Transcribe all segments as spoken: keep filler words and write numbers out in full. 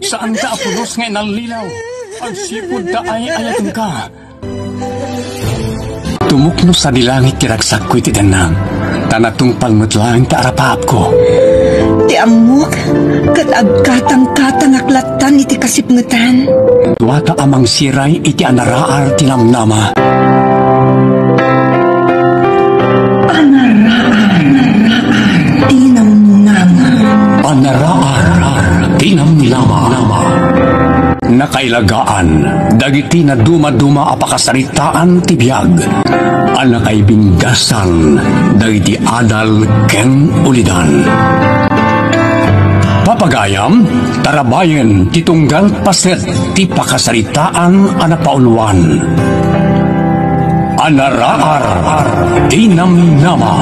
Saanta a pulos nga inallilaw. Agsipud ta ay-ayatenka. Tumukno sadi langit ti ragsakko iti dennang, ta natungpal met laeng ti arapaapko. Ti ammok, ket agkatangkatangak lattan iti kasipngetan. Duata a mangsiray iti anaraar ti namnama. Anaraar ti namnama. Anaraar ti namnama. Nakailagaan dagiti nadumaduma a pakasaritaan ti biag a nakaibinggasan dagiti adal ken ulidan. Papagayam, tarabayen ti tunggal paset ti pakasaritaan a napauluan. Anaraar ti namnama.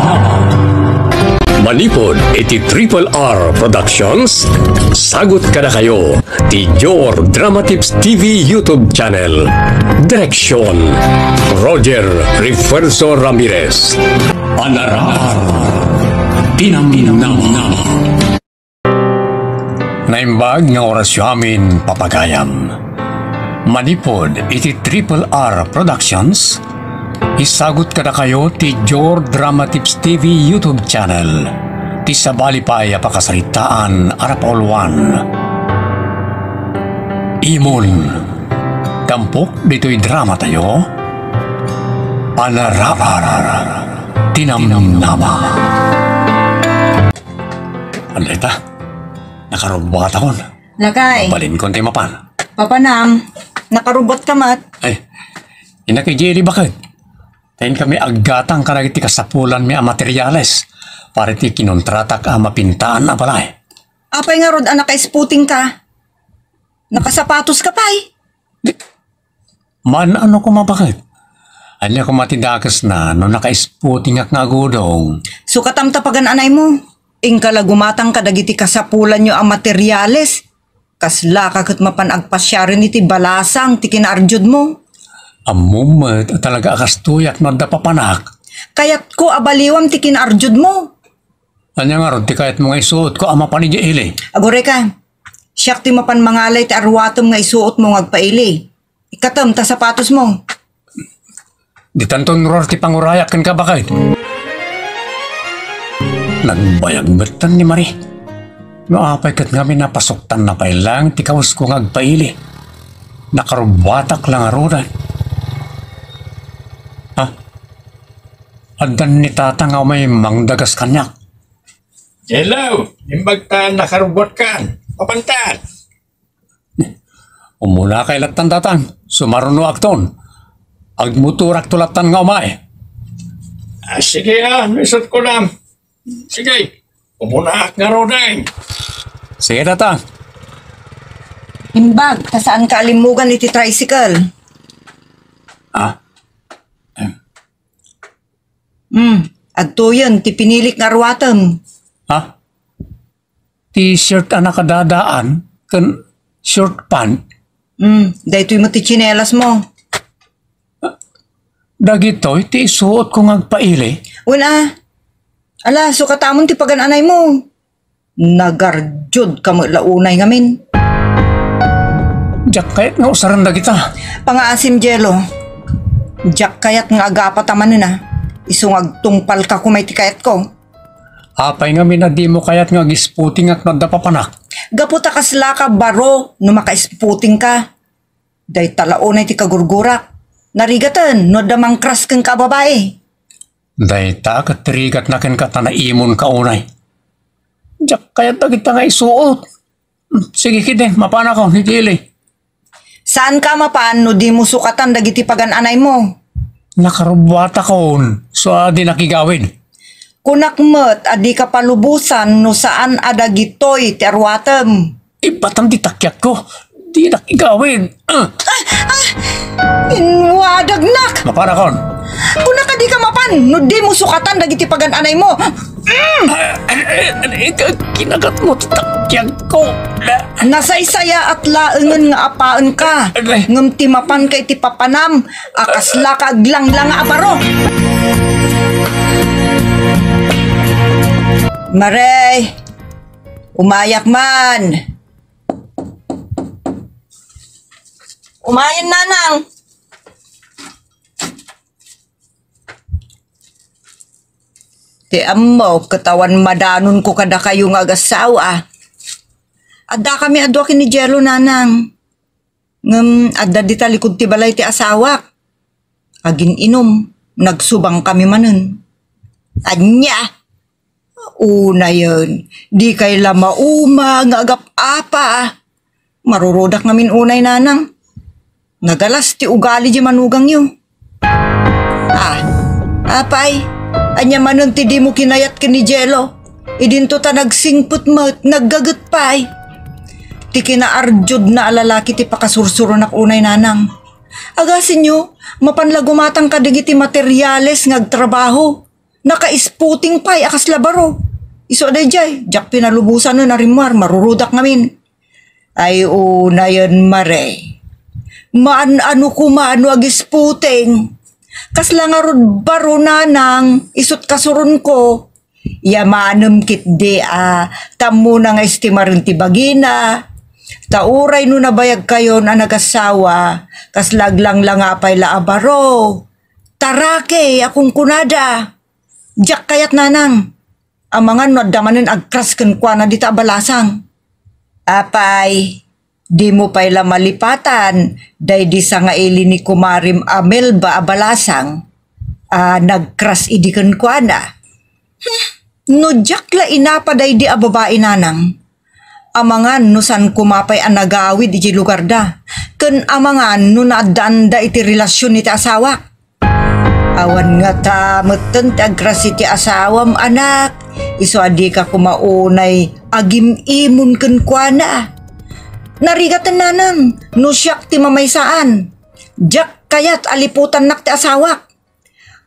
Manipud iti Triple R Productions, sagut kadakayo ti Jor Dramatips T V YouTube channel. Direksyon, Roger Refuerzo Ramirez. Anaraar ti namnama. Naimbag nga orasyo amin, papagayam. Manipud iti Triple R Productions, isagut kadakayo ti Jor Dramatips T V YouTube channel, ti sabali pay a pakasaritaan a napauluan. Imon, tampok ditoy dramatayo, Anaraar ti namnama. Andayta, nakarubuatakon. Lakay. Balinkon ti mapan. Papanam, nakarubuatka met. Ay, innak idi ili baket. Ta inkami aggatang kadagiti kasapulanmi a materiales para iti kinontratak a mapintaan a balay. Apay ngarud a naka-spooting ka? Nakasapatos ka pay? Di, man-ano koma baket? Ania koma ti dakesna no naka-spootingak nga agudong? Sukatam ta pagan-anaymo. Inka la gumatang kadagiti kasapulanyo a materiales. Kaslaka ket mapan agpasiaren iti balasang ti kinaarjudmo. Ammom met a talaga a kastoyak no adda papanak. Kayatko a baliwam ti kinaarjudmo. Ania ngarud ti kayatmo nga isuotko a mapan idiay ili? Agurayka. Siak ti mapan mangalay ti aruatem nga isuotmo nga agpaili. Ikkatem ta sapatosmo. Ditanton ruar ti pangurayak kenka, baket. Nagbayag metten ni Marie. No apay ket ngamin a pasuktanna pay laeng ti kawesko nga agpaili. Nakarubuatak la ngaruden. Ha? Addan ni Tata nga umay mangdagas kaniak. Hello! Imbag ta nakarubuatkan. Mapantan! Umunakay lattan, Tatang. Sumarunoakton. Agmotorakto lattan nga umay. Ah, sige, ah, no isut ko lang. Sige, umunaak ngaruden. Sige, Tatang. Imbag ta saanka a limmugan iti tricycle. Ah? Hmm, adtoyen ti pinilik nga aruatem. Ha? T-shirt a nakadadaan ken short pant. Hmm, daytoy met ti tsinelasmo. Dagitoy ti isuotko nga agpaili. Wen a. Ala, sukatamon ti pagan-anaymo. Nagarjudka met la unay ngamin. Diak kayat nga usaren dagita. Pangaasim, Jello. Diak kayat nga agapata manen a. Isu nga agtungpalka koma iti kayatko. Apay ngamin a dimo kayat nga agispootingak no adda papanak? Gapu ta kaslaka baro no maka-spootingka. Dayta la unay ti kagurgurak. Narigaten no adda mangkras kenka a babai. Dayta ket ti rigatna kenka ta naimonka unay. Diak kayat dagita nga isuot. Sige ketdi, mapanakon iti ili. Saanka a mapan no dimo sukatan dagiti pagan-anaymo. Nakarubuatakon, isu a dinak igawid. Kunak met a dika palubosan no saan a dagitoy ti aruatem. Ibbatam ti takiakko. Dinak igawid. Ah! Ah! Ah! Inwadagnak! Mapanakon. Kunak a dika mapan no dimo sukatan dagiti pagan-anaymo. Mm! Ah, ah, ah, ah, kinagatmo ti takiakko. Nasaysayaat laengen nga apaenka, Agay. Ngem ti mapanka iti papanam a kaslaka aglanglanga a baro. Mare, umayak man. Kumain, Nanang. Ti ammo, ket awan madanonko kadakayo nga agassawa. Addakami a dua ken ni Jello, Nanang. Ngem adda dita likud ti balay ti asawak. Agin-inom, nagsubangkami manen. Ania? Unayen, dikay la mauma nga agap-apa. Marurudak ngamin unay, Nanang. Nagalas ti ugali di manugangyo. Ah, apay, ania manen ti dimo kinayat ken ni Jello? Idinto ta nagsingpet met, naggaget pay. Ti kinaarjudna a lalaki ti pakasursuronak unay, Nanang. Agasinyo, mapan la gumatang kadagiti materiales nga agtrabaho. Naka-spooting pay a kasla baro. Isu a daydiay, diak pinalubosan a rimmuar, marurudak ngamin. Ay, unayen, Mare. Maan-ano koma no ag-spooting? Kasla ngarud baro, Nanang, isut' kasuronko. Yamanem ketdi a tammona nga estimaren ti bagina. Ta uray no nabayagkayon a nagassawa, kasla aglanglanga pay la a baro. Tarake a kunkunada. Diak kayat, Nanang. Amangan no adda manen agkras kenkuana dita a balasang. Apay, dimo pay la malipatan daydi sangaili ni kumarem a Melba a balasang a nagkras idi kenkuana. Hmm, no diak la inapa daydi a babai, Nanang, amangan no saan koma pay a nagawid iti lugarda, ken amangan no naaddaanda iti relasion iti asawak. Awan ngata metten ti agkras iti asawam, anak, isu a dika koma unay agim-imon kenkuana. Narigaten, Nanang, no siak ti mamaysaan. Diak kayat a liputannak ti asawak.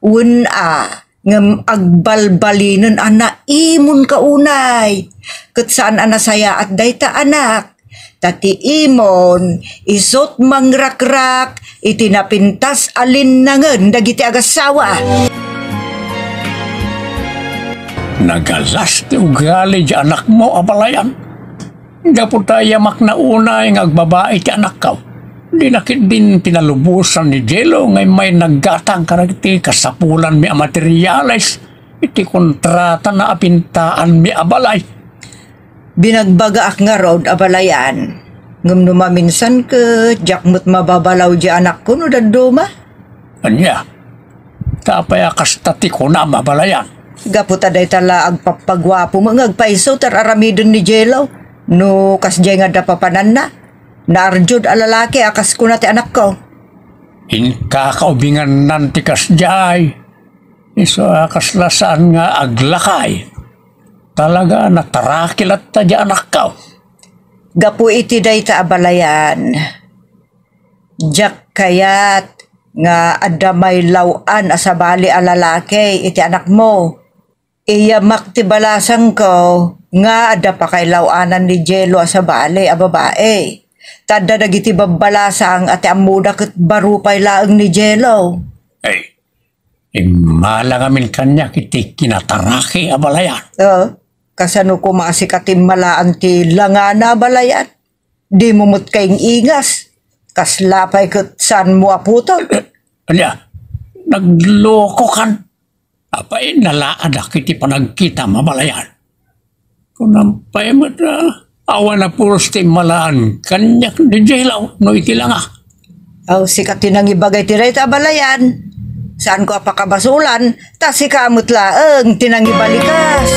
Wen a, ngem agbalbalinen a naimonka unay. Ket saan a nasayaat dayta, anak. Ta ti imon, isut' mangrakrak iti napintas a linnangen dagiti agassawa. Nagalas ti ugali di anakmo a balayan. Gapu ta yamakna unay nga agbabai ti anakko, dina ketdin pinalubosan ni Jello nga immay naggatang kadagiti kasapulanmi a materiales iti kontratana a pintaanmi a balay. Binagbagaak ngarud a balayan, ngem no maminsan ket diak met mababalaw di anakko no dadduma. Ania? Ta apay a kasta ti kunam a balayan? Gapu ta dayta la agpappaguapo met nga agpayso ti ar-aramiden ni Jello. No kasdiay nga adda papananna, naarjud a lalaki a kas kuna ti anakko. Inkakaubingannan ti kasdiay. Isu a kasla saan nga aglakay. Talaga, nataraki latta di anakko. Gapu iti dayta a balayan, diak kayat nga adda mailaw-an a sabali a lalaki iti anakmo. Iyamak ti balasangko nga adda pakailaw-anan ni Jello a sabali a babai. Ta adda dagiti babbalasang a ti ammoda ket baro pay laeng ni Jello. Ay, immala ngamin kaniak iti kinataraki a balayan. Oh, kasano koma a sika ti immalaan ti langana a balayan? Dimo met kaing-ingas. Kasla pay ket saanmo a putol. Ania? Naglokokan? Apay, nalaadak iti panagkitam a balayan? Kunam pay met, ah, awan a pulos ti immalaan kaniak ni Jello no iti langa. Aw, sika ti nangibagay ti dayta a balayan. Saanko a pakabasolan, ta sika met laeng ti nangibalikas.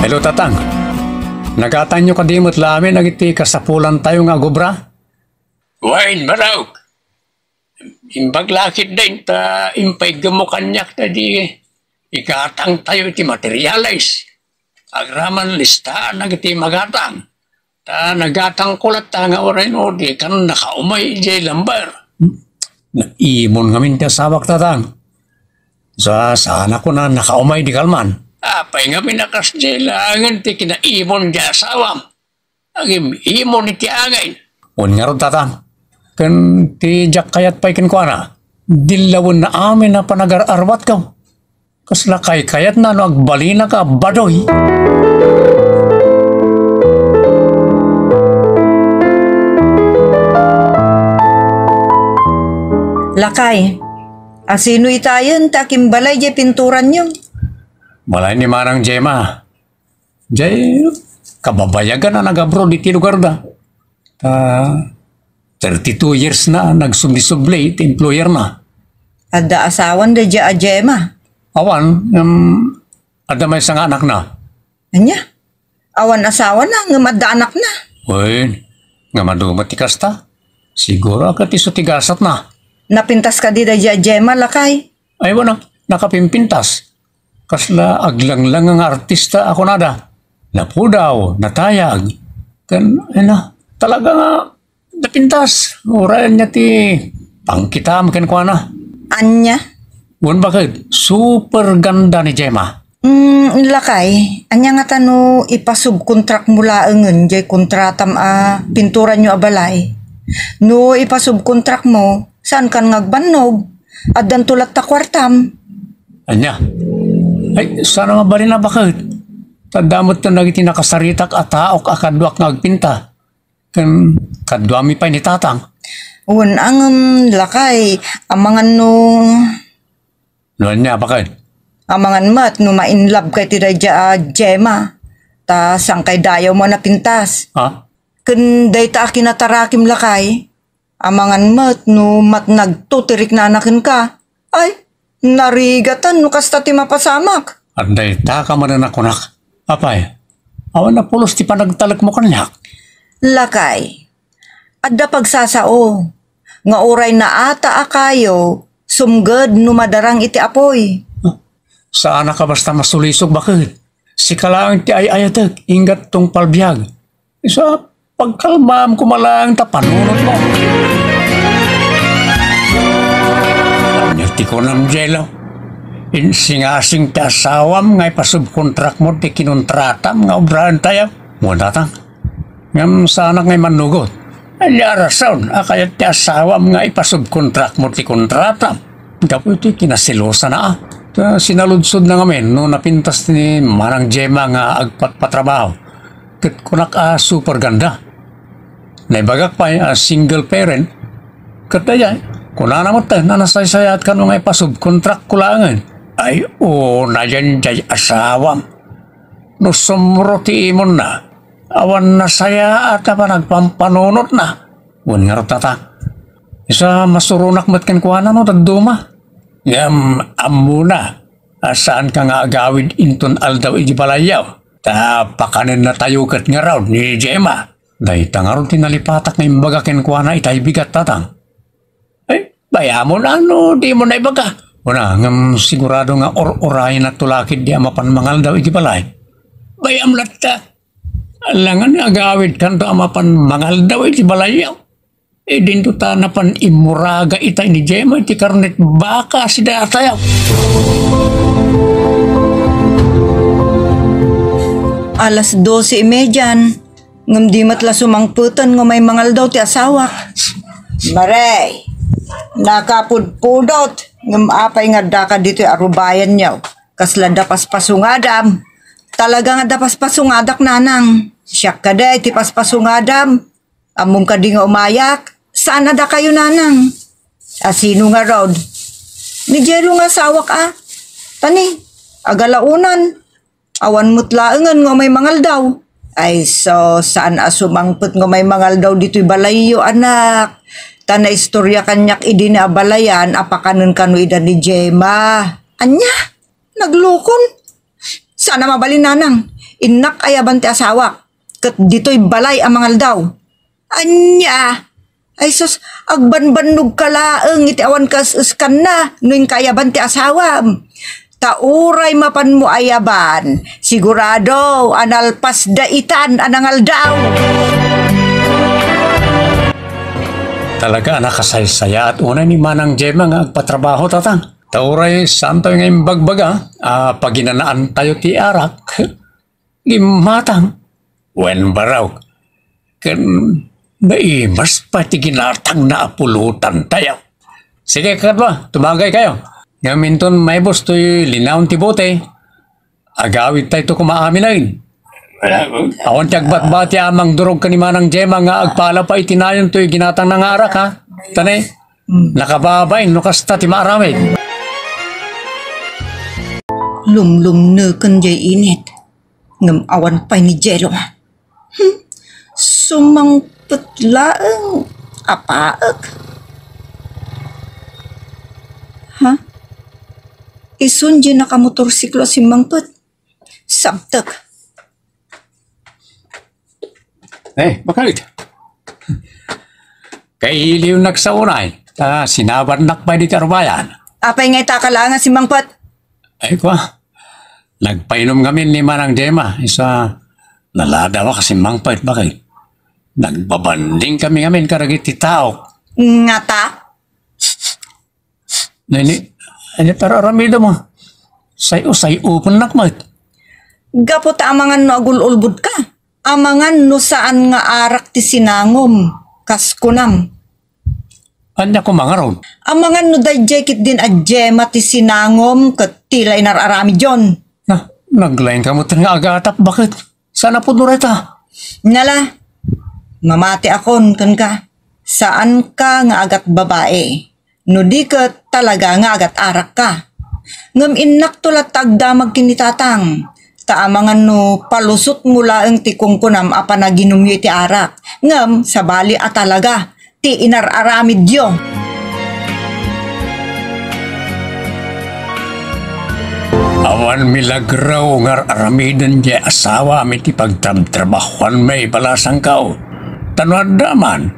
Hello, Tatang. Nagatangyo kadi met lamin dagiti kasapulantayo nga agobra? Wen, Barok. Imbag la ketdin ta impaiggemmo kaniak ta di igatangtayo iti materiales. Agraman listaan dagiti magatang. Ta nagatangko latta nga uray no dikan nakaumay idiay lumber. Naimon ngamin ti asawak, Tatang. Sa, saan a kuna nakaumay di kalman? Apay ngamin a kasdiay laengen ti kinaimon di asawam? Agim-imon iti angin. Wen ngarud, Tatang. Ken ti diak kayat pay kenkuana, dillawenna amin a panagar-arbatko. Kasla kaykayatna no agbalinak a badoy. Lakay, asino itayen ta akimbalay jay pinturanyo? Balay ni Manang Gemma. Jay kababayagan a nag-abroad iti lugarda. Ta thirty-two years na nagsubli-subli ti employer na. Adda asawan da jay a Gemma? Awan, ngem adda maysa nga anakna. Ania? Awan asawana, ngem adda anakna. Wen, nga maduma ti kasta. Siguro a ket isu ti gasatna. Napintas kadi da jay a Gemma, lakay? Ay, wala. Nakapimpintas. Kasla aglanglang nga artista a kunada. Napudaw, natayag. Ken, ay na, talaga nga napintas. Uray ania ti pangkitam kenkuana. Ania? Wen, baket, super ganda ni Gemma. Mm, lakay, ania ngata no ipasubkontrakmo laengen jay kontratam a pinturanyo a balay? No ipasubkontrakmo, saankan nga agbannog? Addanto latta kuartam. Ania? Ay, saan a mabalin a baket? Ta adda metten dagiti nakasaritak a taok a kaduak nga agpinta. Ken kaduami pay ni Tatang. Wen, ngem, lakay, amangan no... No ania, baket? Amangan met no ma-in love kay ti daydiay a Gemma. Ta saankay dayawmo a napintas. Ha? Ken dayta a kinatarakim, lakay. Amangan met no matnagto ti riknana kenka. Ay, narigatan no kasta ti mapasamak. Adda ita ka manen a kunak. Apay, awan a pulos ti panagtalekmo kaniak. Lakay, adda pagsasao nga uray naata a kayo, sumged no madarang iti apuy. Saanak a basta masulisog, baket. Sika laeng ti ay-ayatek, inggat tungpal biag. Isu a pagkalmaam koma laeng ta panunotmo. Ania ti kunam, Jello? Insingasing ti asawam nga ipasubkontrakmo ti kinontratam nga obraentayo? Wen, Tatang. Ngem saanak nga immannugot. Ania a rason a kayat ti asawam nga ipasubkontrakmo ti kontratam? Gapu iti kinaselosana a. Ta sinaludsodna ngamin no napintas ni Manang Gemma nga agpatpatrabaho. Ket kunak a super ganda. Naibagak pay a single parent. Ket daydiay, kunana met a nasaysayaat kano nga ipasubkontrakko laengen. Ay, unay daydiay asawam. No sumro ti imonna, awan nasayaat a panagpampanunotna. Wen ngarud, Tatang. Isu a masuronak met kenkuana no dadduma. Ngem ammona a saanka nga agawid inton aldaw iti balayyo. Ta pakanennatayo ket ngarud ni Gemma. Dayta ngarud ti nalipatak nga imbaga kenkuana itay bigat, Tatang. Ay, bayamon a no dimo naibaga. Kuna, ngem sigurado nga ur-urayennak to lakay di a mapan mangaldaw iti balay. Bayam latta. Alangan nga agawidkanto a mapan mangaldaw iti balayyo. Idinto ta napan immuraga itay ni Gemma iti karnet baka a sidatayo. Alas doce y median. Ngem di met la sumangpeten nga umay mangaldaw ti asawak. Mare, nakapudpudot, ngem apay nga addaka ditoy a rubayanyo? Kasla adda paspasungadam. Talaga nga adda paspasungadak, nanang. Siak kadi ti paspasungadam. Ammom kadi nga umayak? Saan a dakayo, nanang? Asino ngarud? Ni Jello nga asawak a. Tani, agalaonan. Awan met laengen nga umay mangaldaw. Ay sus, saan a sumangpet nga umay mangaldaw ditoy balayyo, anak. Ta naistorya kaniak idi ni a balayan a pakanen kano ida ni Gemma. Ania? Naglukon? Saan a mabalin, nanang. Innak ayaban ti asawak. Ket ditoy balay a mangaldaw. Ania? Ay sus, agbanbannogka laeng iti awan kas-eskanna no inka ayaban ti asawam. Ta uray mapanmo ayaban, sigurado a nalpasda itan a nangaldaw. Talaga a nakasaysayaat unay ni Manang Gemma nga agpatrabaho, Tatang. Ta uray saantayo nga imbagbaga a paginanaantayo ti arak. Gimmatang wen barok, ken naimas pay ti ginatangna a pulutantayo. Sige, kakadua, tumagaykayo. Ngem inton maibus toy linaon ti bote, agawidtayto koma amin. Awan ti agbatbati a mangdurog ken ni Manang Gemma nga agpalapa iti nayon toy ginatangna nga arak, ha? Tani, Nakababain no kasta ti maaramid. Lumlumneken jay init, ngem awan pay ni Jello. Hmm, sumangpet laeng a paek. Ha? Isun jay nakamotorsiklo a simmangpet. Sabtek. Eh, bakit? Kailiwnak sa unay, ta sinabannak pay ditoy arubayan. Apay nga ita ka laeng a simmangpet? Ay, kwa. Nagpainom ngamin ni Manang Gemma, isu a naladaw a simmangpet, bakit? Nagbabanding kami ngamin kadagiti tao. Ngata? Nini, ania ti ar-aramidem? Say-usay-upennak met. Gapu ta amangan no agul-ulbodka. Amangan no saan nga arak ti sinangom, kas kunam. Ania koma ngarud? Amangan no daydiay ketdin a Gemma ti sinangom ket ti la inar-aramidyon. Na, naglaingka met nga agatap, bakit? Saan a pudno dayta? Nala, mamatiakon kenka. Saanka nga agat-babai. No di ket talaga nga agat-arakka. Ngem innakto latta agdamag ken ni Tatang. Ta amangan no palusotmo laeng ti kunkunam a panaginumyo iti arak. Ngem sabali a talaga ti inar-aramidyo. Awan milagro nga ar-aramiden diay asawam iti pagtrabtrabahoanmi, balasangko. Ta no adda man,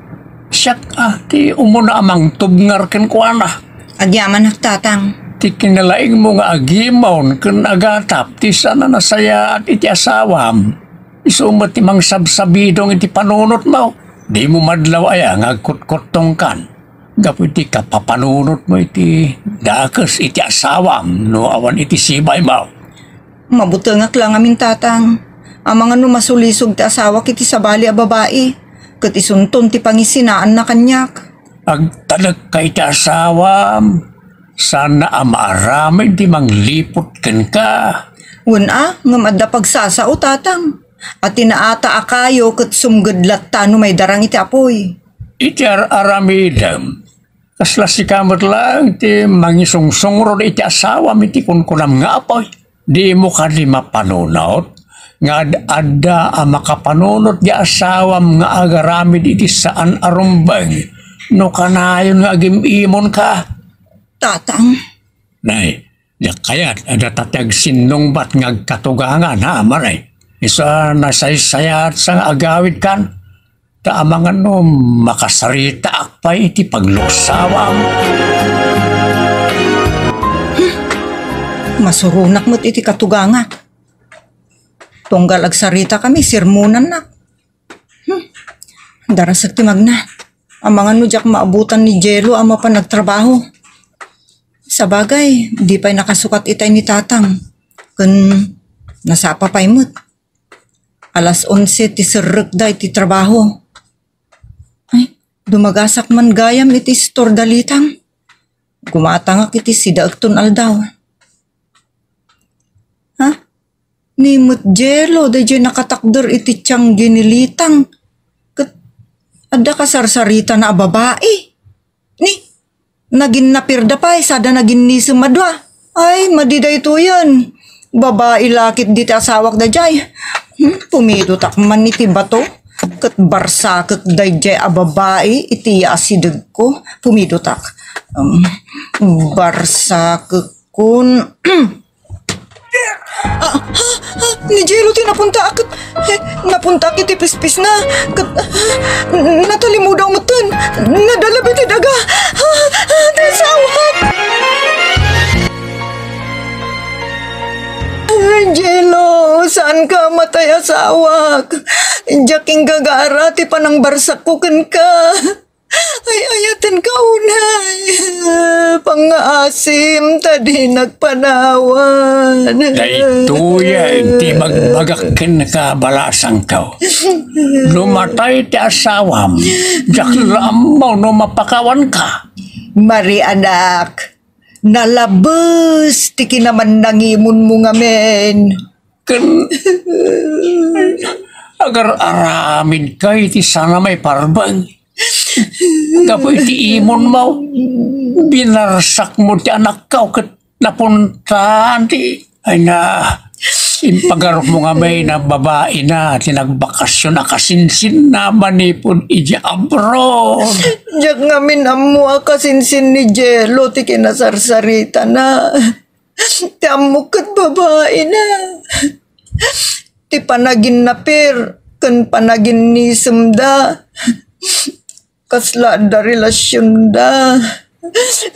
siak a ti umuna a mangtubngar kenkuana. Agyamanak, Tatang. Ti kinalaingmo nga agimon ken agatap ti saan a nasayaat iti asawam. Isu met ti mangsabsabidong iti panunotmo. Dimo madlaw aya nga agkutkuttongkan gapu iti kapapanunotmo iti dakes iti asawam no awan iti sibaymo? Mabutengak la ngamin, Tatang. Amangan no masulisog ti asawak iti sabali a babai, ket isunton ti pangisinaanna kaniak. Agtalekka iti asawam, saanna a maaramid ti mangliput kenka. Wen a, ngem adda pagsasao, Tatang. A ti naata a kayo ket sumged latta no maidarang iti apuy. Iti ar-aramidem, kasla sika met laeng ti mangisungsungrod iti asawam iti kunkunam nga apuy. Dimo kadi mapanunot nga ad-adda a makapanunot ti asawam nga agaramid iti saan a rumbeng no kanayon nga agim-imonka? Tatang. Nay, diak kayat a data ti agsinnungbat nga agkatugangan, ha, Maray? Isu a nasaysayaat sa nga agawidkan, ta amangan no makasaritaak pay iti pagluksawam. Masuronak met iti katugangak. Tunggal agsaritakami, sermonannak. Hmm. Darasek ti magna. Amangan no diak maabutan ni Jello a mapan agtrabaho. Sabagay, di pay nakasukat itay ni Tatang. Ken nasapa pay met. Alas onse ti serrekda iti trabaho. Ay, dumagasak man gayam iti istor da Litang. Gumatangak iti sidaekton aldaw. Ha? Ni met Jello, daydiay nakatakder iti tianggi ni Litang. Ket adda kasarsaritana a babai. Ni, naginnapirda pay, sada naginnisem a dua. Ay, madi daytoyen. Babai la ketdi ti asawak daydiay. Hmm, pumidotak man iti bato. Ket barsakek daydiay a babai iti asidegko. Pumidotak. Um, barsakek kun Ah, ah, ah, ni Jello ti napuntaak. Eh, napuntaak iti pispisna. Ket, ah, natalimudaw metten. Nadalab iti daga. Ah, ah, ti asawak. Ah, Jello, saanka a matay, asawak? Diak inggagara ti panangbarsakko kenka. Ay-ayatenka unay. Pangngaasim ta dinak panawan. Daytoyen ti ibagbagak kenka, balasangko. No matay ti asawam, diak la ammo no mapakawanka. Mari, anak, nalabes ti kinamannangimonmo ngamin. Ken agar-aramidka iti saan a maiparbeng. Gapu iti imonmo, binarsakmo ti anakko ket napuntaan ti, ay na, impagarupmo ngamin a babaina ti nagbakasyon a kasinsinna manipud idiay abroad. Diak ngamin ammo a kasinsin ni Jello ti kinasarsaritana. Ti ammok ket babaina. Ti panaginnaper ken panaginnisemda, kasla adda relasionda.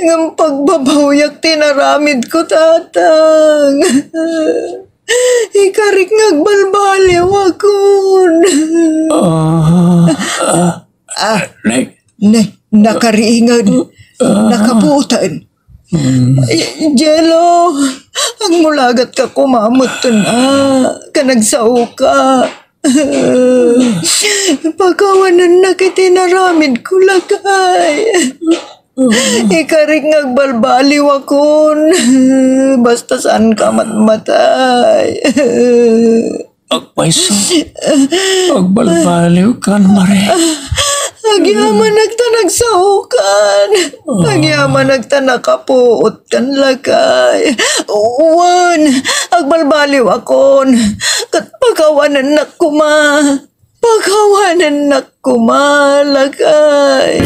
Ngem pagbabawiak ti inaramidko, Tatang. Ikarik nga agbalbaliwakon. Ah, ah, ah, ne, ne, nakariinged, nakapuoten. Ay, Jello, agmulagatka koma metten, a, ken agsaoka. Pakawanennak iti inaramidko, lakay. Ikarik nga agbalbaliwakon. Basta saanka matmatay. Agpayso. Agbalbaliwkan, Mare. Agyamanak ta nagsaokan. Agyamanak ta nakapuotkan, lakay. Wen, agbalbaliwakon. Ket pakawanennak koma. Pakawanennak koma, lakay.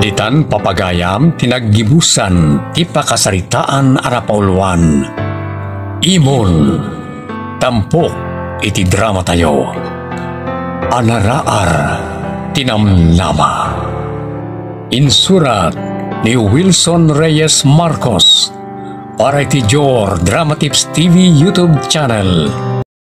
Ditan papagayam ti naggibusan ti pakasaritaan a napauluan. Imon, tampok iti dramatayo a Naraar ti Namnama. Insurat ni Wilson Reyes Marcos para iti Dior Dramatips T V YouTube channel.